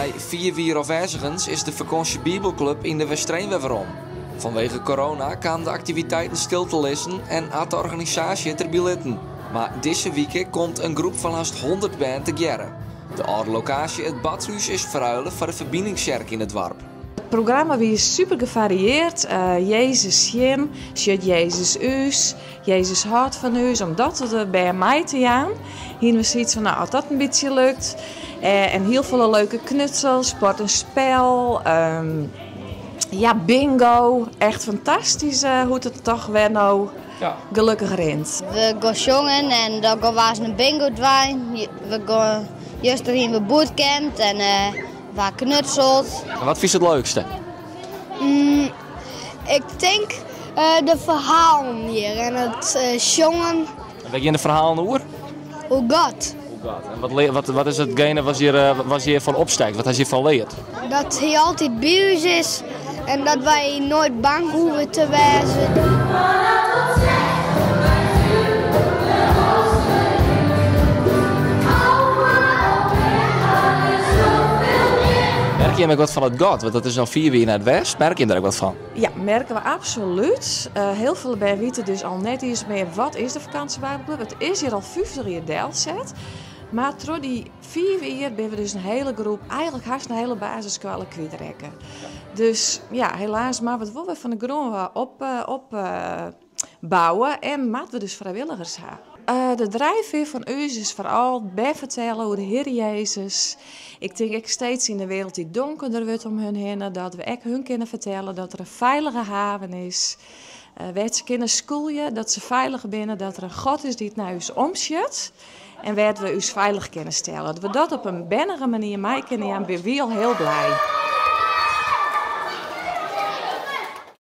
Nei fiif jier ôfwêzigens is de fakânsje Bibelklup yn De Westereen wer werom. Fanwege corona kamen de aktiviteiten stil te lizzen en hat de organisaasje it derby litten. Mar dizze wike komt in groep fan hast 100 bern tegearre. De âlde lokaasje it Badhús is ferruile foar de Ferbiningstsjerke yn it doarp. It programma wie super gefarieerd. Jezus sjen, sjocht Jezus ús, Jezus hâldt fan ús. Om dat de bern mei te jaan, hiene we sayts fan, nou, as dat in bytsje lukt. En hiel folle leuke knutsels, sport en spel, ja, bingo. Echt fantastysk hoe't it toch wer no gelokkich rint. We gaan sjongen en dan gaan we in bingo dwaan. We gaan juster hiene we bootcamp en we knutseld. En wat fynst it leukste? Mm, ik tink de ferhalen hjir en it sjongen. En wêr gean de ferhalen oer? Oer God. Oer God. En wat, wat, wat is itgene wat hjir, wat hjir fan opstekt? Wat hast hjirfan leard? Dat hy altyd by ús is en dat wy noait bang hoege te wêzen. Merke jim ek wat fan it gat? Want dat is al fiif jier net west. Merke jim der ek wat fan? Ja, merke we absolút. Hiel folle bern witte dus al net iens mear wat is de Vakantiebijbelclub. It is hjir al 50 jier delset. Mar troch dy fiif jier binne we dus in hiele groep, eigentlik hast in hiele basisskoalle kwytrekke. Dus ja, helaas moatte we it wol wer fan de grûn ôf op, op bouwe en moatte we dus frijwilligers ha. De drijfveer fan ús is foaral bern fertelle oer de Hear Jezus. Ik tink ek steeds yn de wereld dy't donkerder wurdt om hun hinne, dat we ek hun kinne fertelle dat der in feilige haven is. Wêr't se kinne skûlje, dat se feilich binne, dat der in God is dy't nei ús omsjocht en wêr't we ús feilich kinne stelle. Dat we dat op in bernige manier mei kinne jaan, binne wy al hiel blij.